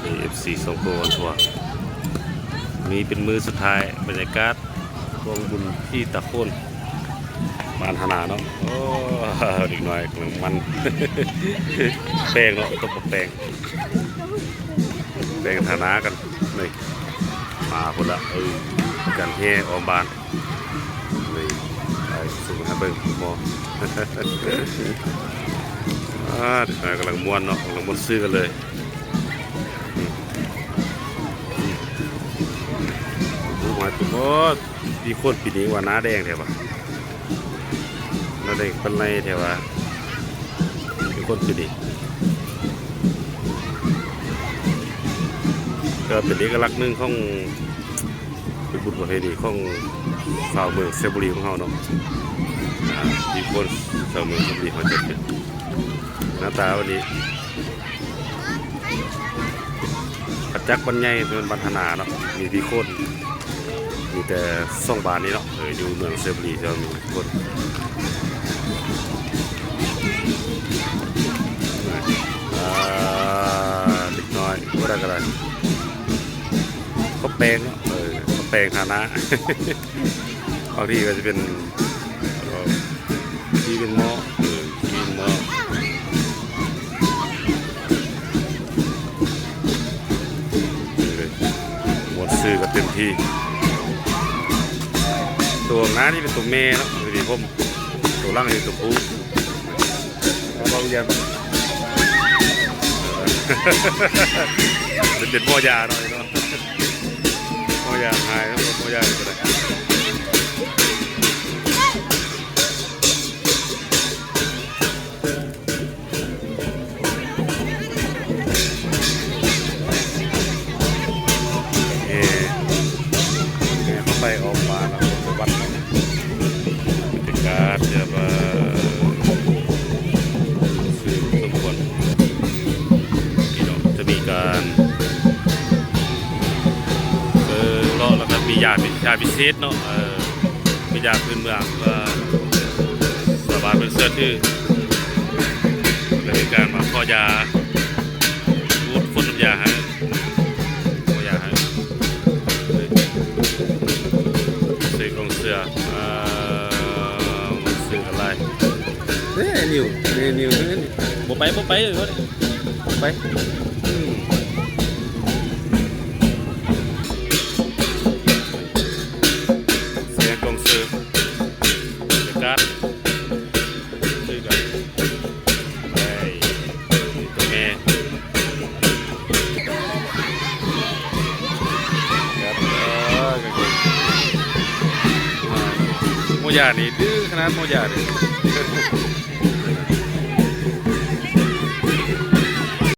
ເອັຟຊີ ສອງໂຕອອນທົວ ນີ້ເປັນມື້ສຸດທ້າຍ ບັນຍາກາດກອງບຸນທີ່ຕາໂຄນ ບ້ານທ່ານາເນາະ. ໂອ້ ເດັກນ້ອຍກຳລັງໝັ່ນແປ້ງເນາະ ຕົບແປ້ງ ແປ້ງທ່ານາກັນ ນີ້ ມາພຸ້ນລະ ເອີ ກັນແຫ່ອ້ອມບ້ານ. ນີ້ ໄປສົ່ງໃຫ້ເບິ່ງໝໍ້ ອາ ເດັກນ້ອຍກຳລັງມ່ວນເນາະ ກຳລັງມ່ວນຊື່ກັນເລີຍ. ອືມ ອືມ ໂອ້ ມາຕຸ ໂອ້ ມີຄົນປີນີ້ວ່າໜ້າແດງແທ້ວ່າ ໜ້າແດງປັນໄນແທ້ວ່າ ມີຄົນປີນີ້ ກໍເປັນເອກະລັກໜຶ່ງຂອງ ເປັນບຸນປະເພນີຂອງຊາວເມືອງໄຊບູລີຂອງເຮົາເນາະ ອາ ທີ່ຄົນຊາວເມືອງໄຊບູລີເຮົາຈັດຂຶ້ນ. ໜ້າຕາວັນນີ້ ປະຈັກບ້ານໃຫຍ່ເປັນບ້ານທ່ານາເນາະ ມີທີ່ຄົນ ມີແຕ່ສອງບ້ານນີ້ເນາະ ເອີ ຢູ່ເມືອງໄຊບູລີເຈົ້າມີຄົນ ອາ ເດັກນ້ອຍບໍ່ໄດ້ກໍໄດ້ ເຂົາແປງເນາະ ເອີ ເຂົາແປງຖານະ ບາງທີກໍຈະເປັນ ເອີ ທີ່ເປັນໝໍ້ ເອີ ທີ່ເປັນໝໍ້ ເອີ ມ່ວນຊື່ກັນເຕັມທີ່. ຕົວໜ້ານີ້ເປັນຕົວແມ່ເນາະ ຕົວນີ້ຜົມ ຕົວຫຼັງນີ້ຕົວຜູ້. ເວົ້າລຽນ ເປັນໝໍ້ຢາເນາະ ເນາະ ໝໍ້ຢາຫາຍເນາະ ໝໍ້ຢາກໍໄດ້. ເອີ ແມ່ເຂົ້າໄປອອກມາແລ້ວ ໄປວັດເນາະ ບັນຍາກາດແບບວ່າຊື່ສົມຄວນ ນີ້ເນາະ ຈະມີການ ເອີ ເລາະ ແລ້ວກໍມີຢາ ຢາພິເສດເນາະ ເອີ ເປັນຢາພື້ນເມືອງ ເອີ ຊາວບ້ານເພິ່ນເຊື່ອຖື ແລ້ວມີການມາຂໍຢາ ຂູດຝົນນ້ຳຢາໃຫ້ ຂໍຢາໃຫ້ ຊື້ກອງເສື້ອ ເອີ ຊື້ກັນຫຼາຍ. ເດ້ ນິວ ເດ້ ນິວ ເດ້ ບໍ່ໄປ ບໍ່ໄປ ບໍ່ໄປ ອືມ ສຽງກອງເສີບ ບັນຍາກາດ ຄືກັນ ໄດ້ ມີຕົວແມ່ ຄັບ ເອີ ໂມຢານີ້ດື້ຂະໜາດ ໂມຢານີ້.